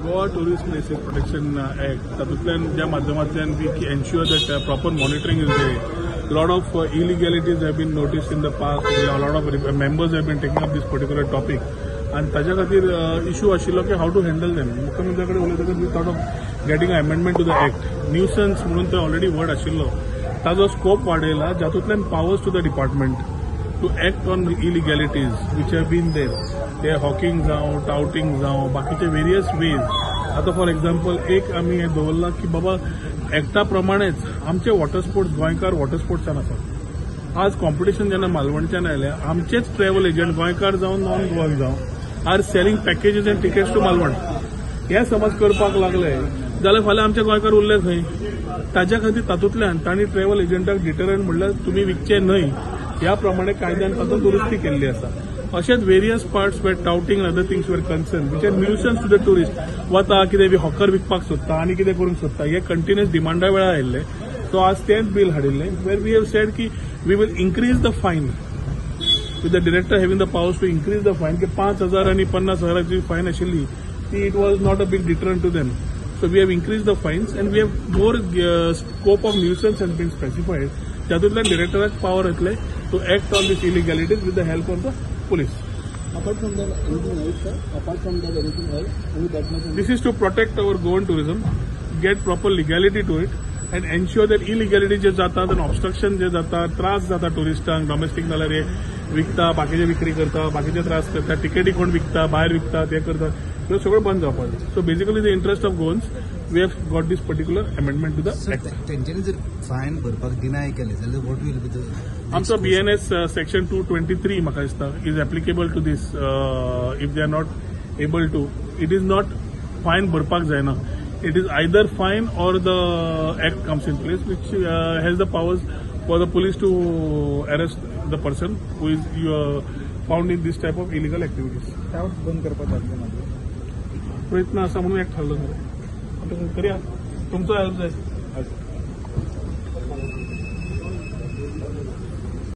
Goa Tourist Places Protection Act तातूंतल्यान ज्या माध्यमांतल्यान we ensure that proper monitoring is there. Lot of illegalities have been noticed in the past. Lot of members have been taking up this particular topic आनी ताच्या खातीर issue आशिल्लो की how to handle them. मुख्यमंत्र्या कडेन उलयतकच we thought of getting amendment to the act. Nuisance म्हणून ते already word आशिल्लो, ताजो स्कोप वाडयला, जातूंतल्यान powers to the department to act on illegalities which have been there. ते हॉकिंग जावं, टावटिंग जावं, बाकीचे वेरियस वेज. आतां फॉर एक्झाम्पल एक आमी हें दवरलां की बाबा एक्टा प्रमाणेच आमचे वॉटर स्पोर्ट्स गोंयकार वॉटर स्पोर्ट्सान आसात. आज कॉम्पिटिशन जेन्ना मालवणच्यान आयलें, आमचेच ट्रॅव्हल एजंट गोंयकार जावं, नॉन गोवन जावं, are selling packages and tickets to Malvan. हे समज करपाक लागले जाल्यार फाल्यां आमचे गोंयकार उरले खंय? ताज्या खातीर तातूंतल्यान तांणी ट्रॅव्हल एजंटाक डिटरंट म्हणल्यार तुमी विकचे न्हय ह्या प्रमाणे कायद्यान तातूंत दुरुस्ती केल्ली आसा. अशेच various parts where touting other things were concern which are nuisance to the tourist वता, कितें हॉकर विकपाक सोदता आनी कितें करूंक सोदता, हे कंटिन्युअस डिमांडा वेळार आयिल्ले. सो आज तेंच बील हाडिल्लें वेर we have said की we will increase the fine with the director having the powers to increase the fine, की 5,000 आनी 50,000 फायन आशिल्ली ती it was not a big deterrent to them. So we have increase the fines and we have more scope of nuisance has been specified, जातूंतल्यान डिरेक्टराक power येतले to act on this illegalities with the help of the police. Apart from that, anything else, sir? Apart from that, anything else? Only that much? This is to protect our Goan tourism, get proper legality to it and ensure that illegality जे जातात आनी obstruction जे जाता, त्रास जाता टुरिस्टांक, domestic नाल्यार हे विकता, बाकीचे विक्री करता, बाकीचे त्रास करता, तिकेटी कोण विकता, भायर विकता, ते करता, ह्यो सगळ्यो बंद जावपाक जाय. So basically the interest of Goans we have got this particular amendment to the act. तेंच्यांनी जर फायन भरपाक डिनाय केलें जाल्यार what will be the आमचो BNS section 223 म्हाका दिसता is applicable to this. If they are not able to, it is not fine भरपाक जायना, it is either fine or the act comes in place which has the powers for the police to arrest the person who is found in this type of illegal activities. Tout बंद करपाक जातलें मागीर? प्रयत्न आसा म्हणून act हाडलो. करूया, तुमचो हेल्प जाय.